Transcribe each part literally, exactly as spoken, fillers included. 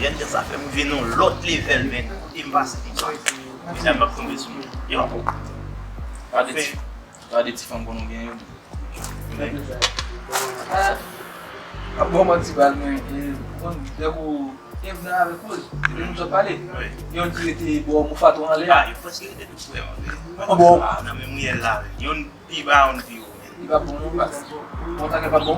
Jan sa fè m rive nan lòt level, men. Kote m pase, m pase. Mesye, m ap tonbe sou nou. Yo. Gade ti, gade ti fanm konn ou gen yo. Ap bon manti bal, men, e, ou konn, dèk ou te vin avèk koz, epi nou sot pale. Yon ki rete bò Mofato anlè a. Ah, yo prèske rete tou prè, man. Bon. Ah, nan menm riyèl la, yon pi ba, yon pi wo. Li pa bon, non, baz. Bon, tank pa bon,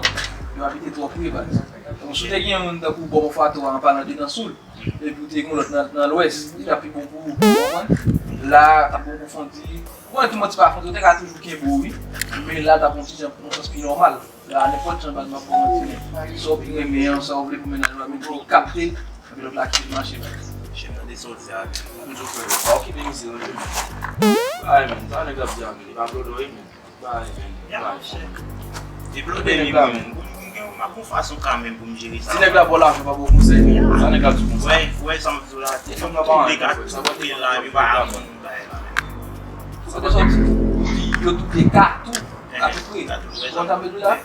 yo abite twò pre, baz. Bon, si w te gen yon tankou bò Mofato a, an palan de nan Soul, epi w te gen lòt nan, nan Lwès, li t ap pi bon pou ou, ou konprann? La, t ap bon pou Fondi. Ou konn ki manti pa Fondi, ou te ka toujou kenbe w, wi. Men la, t ap yon ti jan, yon sans pi nòmal. La, nenpòt jan, baz, m ap ba w manti, men sa w pi renmen an, sa w vle pou mennaj ou a, men li kapte, epi lòt la kite l mache, baz. Chèf, tande sa w di a, men. M di w, frè, pa okipe misye, non, men. Ay, men, sa nèg la ap di a, men, li pa vle w, men. Bay, men. Ya, bay, monchè. Deblode li, men. M gen, m ap yon fason kanmenm pou m jere sa. Si nèg la ba w lajan, pa ba w konsèy. Sa nèg la di konsa. Wè, wè, sa m di w la. Ti fanm nan pa anyen, frè. Sa pa te la, epi pa aprann bagay la. Sa te sòti. Yo tout de ka tou. Atouprè. Ou konn sa m vle di w la?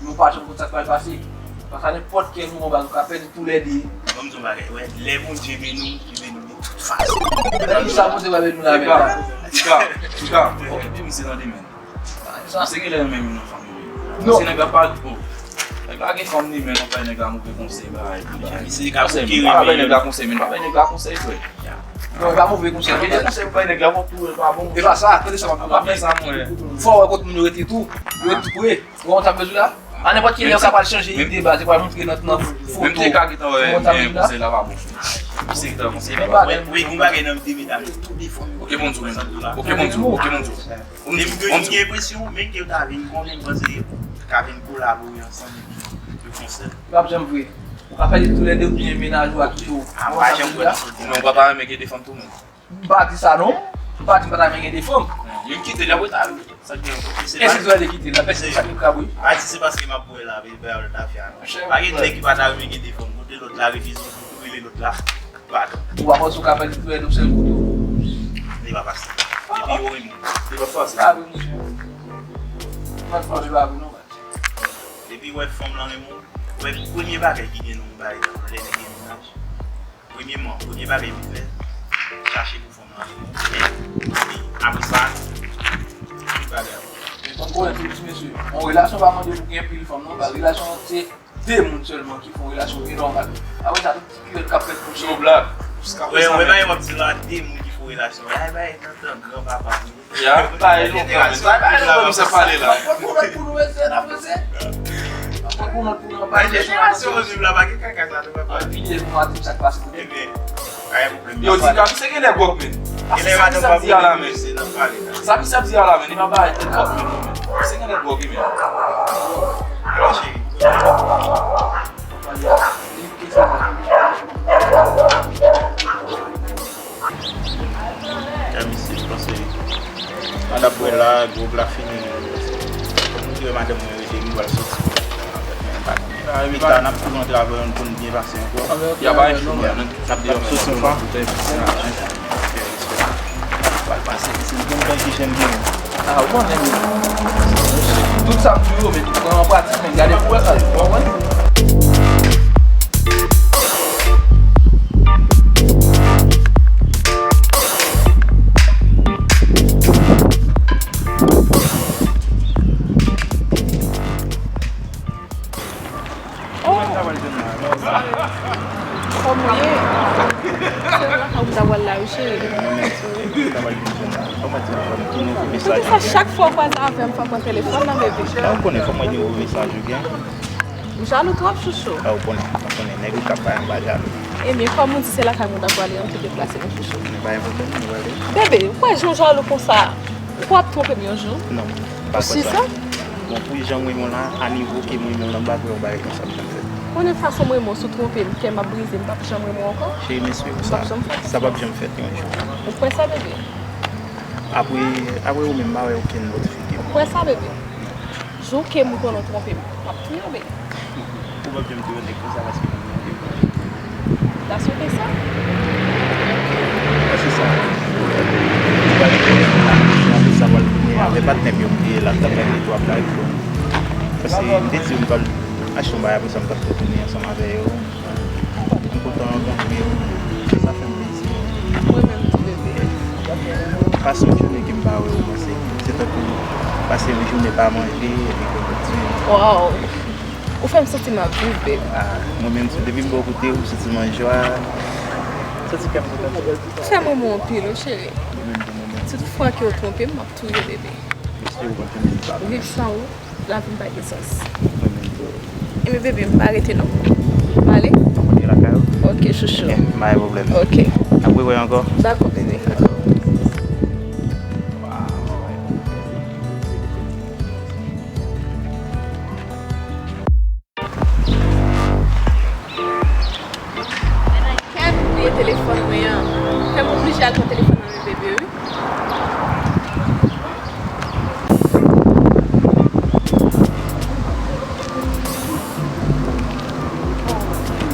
Nou pa janm konn sa k pral pase. Paske nenpòt kè nou anba, nou ka pèdi toulède. Ban m di w yon bagay, wè, lè Bondye beni w, li beni w de tout fason. Sa Bondye va beni w la, men. Tika, Tika, Tika, okipe misye tande, men. Misye genlè renmen youn nan fanm yo. Non. Misye nèg la pa, bon. Nèg la gen fanm li, men, non, pa nèg la move konsèy, bagay, bagay. Misye ka konsèy, men, pa bay nèg la konsèy, men, pa bay nèg la konsèy, frè. Non, e pa move konsèy. Gen de konsèy ou bay nèg la, w ap tou, e pa bon. E pa sa, tande sa m ap di w la. Pa fè sa, mwen. Fò w wè kote moun yo rete tou. Yo tou pre. Ou konn sa m bezwen la? A nenpòt ki lè, yo ka pral chanje ide, baz, yo pral montre nan, nan foto. Menm te ka gentan wè, men konsèy la pa bon. Misye gentan konsèy la pa bon. Wi, wi, gon bagay nan de medam yo tou de fanm yo. Ok, bon, di w, men. Ok, bon, di w, ok, bon, di w. Depi ke m gen enpresyon, men ke yo ta vin konnen, m panse yo ka vin kolabore ansanm epi yo fè yon sèl. Yo ap janm vre. Ou ka pèdi toulède oubyen mennaj ou a kite w. A, m pa janm kwè nan sa w di. Non, ou pa ta renmen gen de fanm tou, menm. M pa di sa non. M pa di m pa ta renmen gen de fanm. Youn kite l, apre ta, sa k gen ankò? E si zòrèy li kite l, la pèsonn sa ki krab, wi. Pa di se paske m ap bwè la, men ba yo l tafya non. Pa gen nèg ki pa ta renmen gen de fanm. Kote lòt la refize, ou rele lòt la. Ou pa panse w ka pèdi toulède yon sèl kou tou? Li pa fasil. Depi yo renmen w. Li pa fasil. Pa vre, mesye. Mwen, mwen, li pa vre non, baz. Depi w wè fanm lan renmen w, wè premye bagay ki gen nan yon bagay, lè nèg gen mennaj. Premyèman, premye bagay pou fè, chache pou fanm lan renmen w. Epi apre sa, tout bagay ap bon. Men fò n konnen tou, ti mesye, yon relasyon pa mande pou gen pil fanm non, baz, relasyon an se de moun sèlman ki fè yon relasyon byen nòmal. Apre sa, tout ti pirèt k ap fèt pou yo. Se yon blag. Jiskaprezan, men. Wè, wè, bagay w ap di la, de moun ki fè yon relasyon. Bagay, bagay, nan tan granpapa nou. Ya, bagay, nou pran, men. Bagay, nou pran, misye pale la. N ap pran pou nòt pou nou, mesye, n ap mesye. N ap pran pou nòt pou nou, bagay, jenerasyon nou viv la, pa gen kaka sa, nou pa pale. Anpil de nou a di sa k pase pou nou. Ebyen, pa gen pwoblèm. Yo, di ka, misye genlè gwòg, men. Genlè madanm pa pou nou, mesye, n ap pale la. Sa misye ap di a la, men, li pa bay tèt kòb, men, non, men. Misye genlè gwòg, men. Cheri. Kè misye, panse. An ap wè la, gwòg la fini. Fòk nou di wè madanm mwen rete, nou pral soti. Anfèt, men, pa konnen. Pita, n ap tou rantre avè yo, n konn byen pase ankò. Y a pa enjou, men, n ap soti anfan. Pral pase, se yon bèl kichen gen. Ah, ou konnen, men. Tout sa m di w yo, men, pran an pratik, men, gade pou w wè sa yo, ou konprann? Oh! Kòman w ye? Se lakay ou m ta pral la wi, cheri. Poukisa chak fwa w kwaze avè m, fò w pran telefòn nan, bebe? Ou konnen, fò mwen gen yon mesaj ou gen. M jalou twòp, chouchou. Ah, ou konnen, ou konnen, nèg ou k ap bay anba jalou. Ebyen, kòm ou di se lakay mwen ta pwale an, m te deplase, mon chouchou. Men pa gen pwoblèm, nou prale. Bebe, ou kwè jan w jalou konsa, ou p ap twonpe m yon jou? Non, m pa kwè sa. Ou si sa? Bon, pou jan m renmen w la, a nivo ke m renmen w la, m pa kwè yon bagay konsa ap janm fèt. Konnen fason m renmen w, si w twonpe m, kè m ap brize, m p ap janm renmen w ankò. Cheri, men swiv ou sa. Sa p ap janm fèt yon jou. Ou kwè sa, bebe? Apre, apre ou menm, m pa wè okenn lòt fi ke m. Ou kwè sa, bebe? Jou ke m konnen w twonpe m, m ap touye w, bebe. Ou p ap janm touye yon nèg konsa paske m renmen w. Ta swete sa? Mwen se sa. Ou pa gen lè la, apre sa pral tounen avè patnè m yo m te ye la, m t ap regle twò bagay pou yo. Paske m te di yo m pral achte yon bagay, apre sa m t ap retounen ansanm avè yo. M kontan Rankontre w, sa fè m plezi. Mwen menm tou, bebe. Pase yon jounen ke m pa wè w, panse se tankou pase yon jounen pa manje epi kontan di. Waw! Ou fè m santi m ap viv, babe. Ah, mwen menm tou, depi m bò kote w, m santi m an jwa. Santi kè m kontan. Ou fè m renmen w anpil, wi, cheri. Mwen menm tou, mwen menm tou. Si toutfwa ke w twonpe m, m ap touye w, bebe. Mesye, ou konn fè m viv pa. Viv san ou, lavi m pa gen sans. Mwen menm tou. Ebyen, bebe, m pa rete non. M ale? Ou rete lakay ou? Ok, chouchou. Ok, pa gen pwoblèm. Ok. N ap rewè ankò. Dakò, bebe. Dakò. Kè m bliye telefòn mwen an. Fè m oblije al pran telefòn nan men bebe, wi.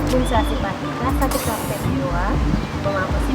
Moun sa se pa klas sa ki t ap fè deyò a. Bon, avanse.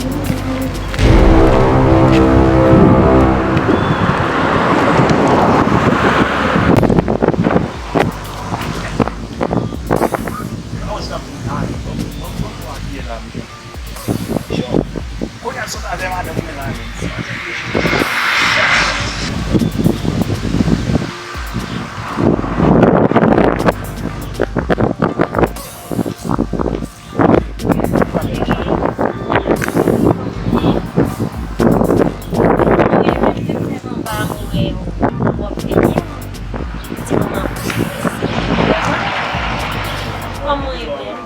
Kòman w ye menm?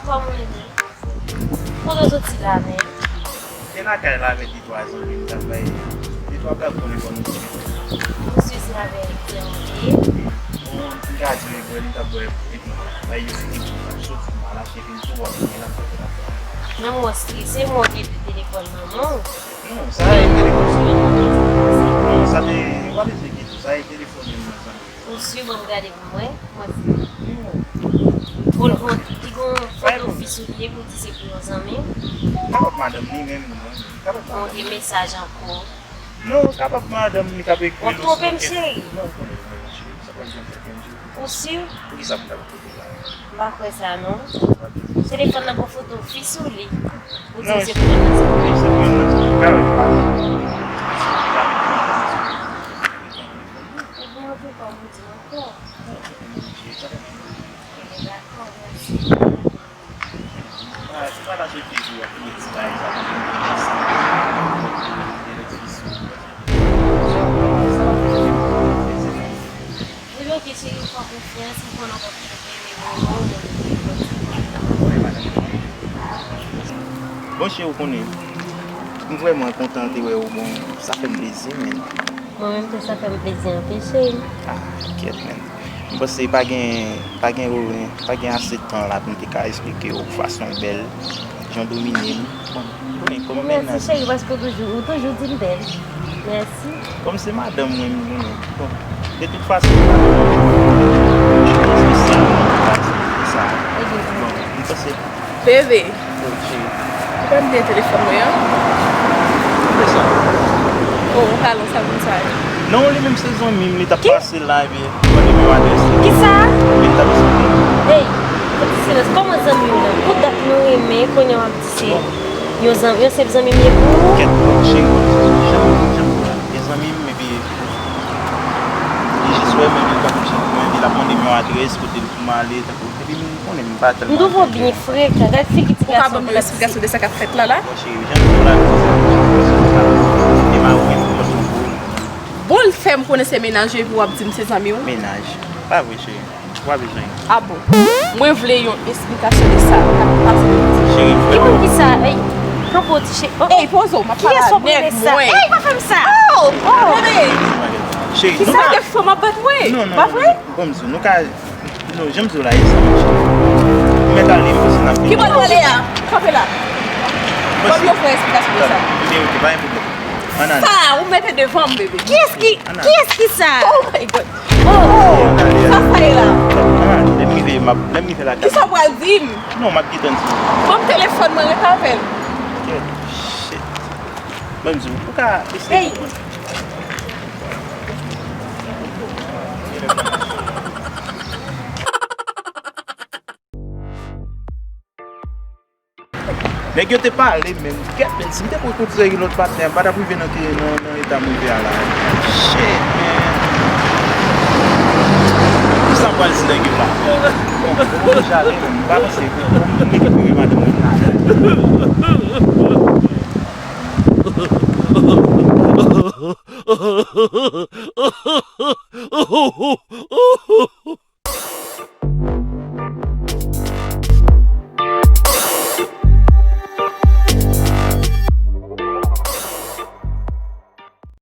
Kòman w ye menm? Kote w soti la menm? Te lakay la avèk de twa zanmi m, m t ap bay de twa blag konnen kòm misye. Misye se avèk zanmi w ye? Bon, m ka di w, li t ap bwè epi bay yo fini, m t ap soti, m al achte vin sou w ap vini la, m t ap fè l ap fè. Menm w strese, mwen gen de telefòn nan men w. Non, sa e telefòn sou. Non, sa te, w pa bezwen gen tou, sa e telefòn menm nan zanmi. Ou si, ban m gade pou mwen. Mwen di, pou l, pou l, li gon foto fi sou li, pou l di se pou yon zanmi. Kapab madanm li menm, non. Kapab madanm. Bon, gen mesaj ankò. Non, kapab madanm li k ap ekri l. W ap twonpe m, cheri? Non, non, non, cheri, sa p ap janm fèt menm, cheri. Ou si? Poukisa pou m ta twonpe w la? M pa kwè sa, non. Telefòn nan gon foto fi sou li. Ou di se pou yon zanmi. Non, se pou yon zanmi. Ka wè, pa. Ebyen, ok, kòm ou di ankò. Ebyen, dakò, mèsi. Ebyen, ok, cheri, m fè w konfyans, m konnen w p ap twonpe m, e mwen, mwen, mwen, mwen. Bon, cheri, ou konnen, m vrèman kontan de wè w, bon, sa fè m plezi, men. Mwen menm tou, sa fè m plezi anpil, cheri. Ah, kèt, men. M panse pa gen, pa gen, pa gen ase tan la pou m te ka eksplike w fason w bèl, jan w domine m. Bon, ou konnen, kòm mennaj. Mèsi, cheri, paske w toujou, ou toujou di m bèl. Mèsi. Kòm se madanm mwen, m konnen. Bon, de tout fason, madanm mwen, espesyalman, espesyalman. Bon, m panse Bebe. Oh, cheri. Ou pa bliye telefòn mwen an? Kisa? Oh, ou ka lan sa moun sa yo. Non, li menm se zanmi m, li t ap pase la, epi mande m yon adrès. Kisa? Li t ap esplike m. Ey, fè ti silans. Kòman zanmi w lan? Pou dat nou renmen, kounye a w ap di se yon zanmi, yon senp zanmi m ye pou ou? Kèt, cheri, janm, janm, gen zanmi m, epi li jis wè m, epi li t ap chèche mwen, epi l ap mande m yon adrès, kote pou m ale, tankou, epi m konnen m pa tèlman. M twouve w byen frekan, gad figi ti gason. Ou ka ban m yon esplikasyon de sa k ap fèt la, la? Bon, cheri, jan m di w la, se sa, se sa, se sa. E pa ou menm ki pran son pou ou. Bon, l fè m konnen se mennaj ou epi w ap di m se zanmi w? Mennaj. Pa vre, cheri. Ou pa bezwen. Ah bon. Mwen vle yon esplikasyon de sa k ap pase depi. Cheri, m fè. Ki moun ki sa? Ey, kanpe w ti che-, oh, oh. Ey, poze w, m ap pale a nèg mwen. Ey, pa fè m sa! Oh! Oh! Bebe! Cheri, nou ka. Ki sa? Fanm ap bat mwen? Non, non, non, non. Pa vre? Bon, m di w, nou ka. Non, jan m di w la, e sa, monchè. Ou mèt ale, m panse n ap vin. Ki bò n prale a? Kanpe la. Ban m yon vrè esplikasyon de sa. Ebyen, ok, pa gen pwoblèm. Ann ale. Sa ou mete devan m, bebe. Kiyès ki, kiyès ki sa? Oh my God. Oh, oh, sa sa ye la? Ann ale, lè m rive, m ap, lè m rive lakay. Kisa w pral di m? Non, m ap gentan di w. Ban m telefòn mwen, ret avè l. Ok, shit. Ban m di w, ou ka eseye konprann. Hey. Nèg yo te pale menm. Kèt, men si m te pran kont seri lòt patnè, m pa t ap rive nan ke nan, nan eta m rive a la. Shit, man. Kisa m pral di nèg yo la? Bon, bon, deja ale, men m pa panse. Bon, m rekipere madanm mwen la.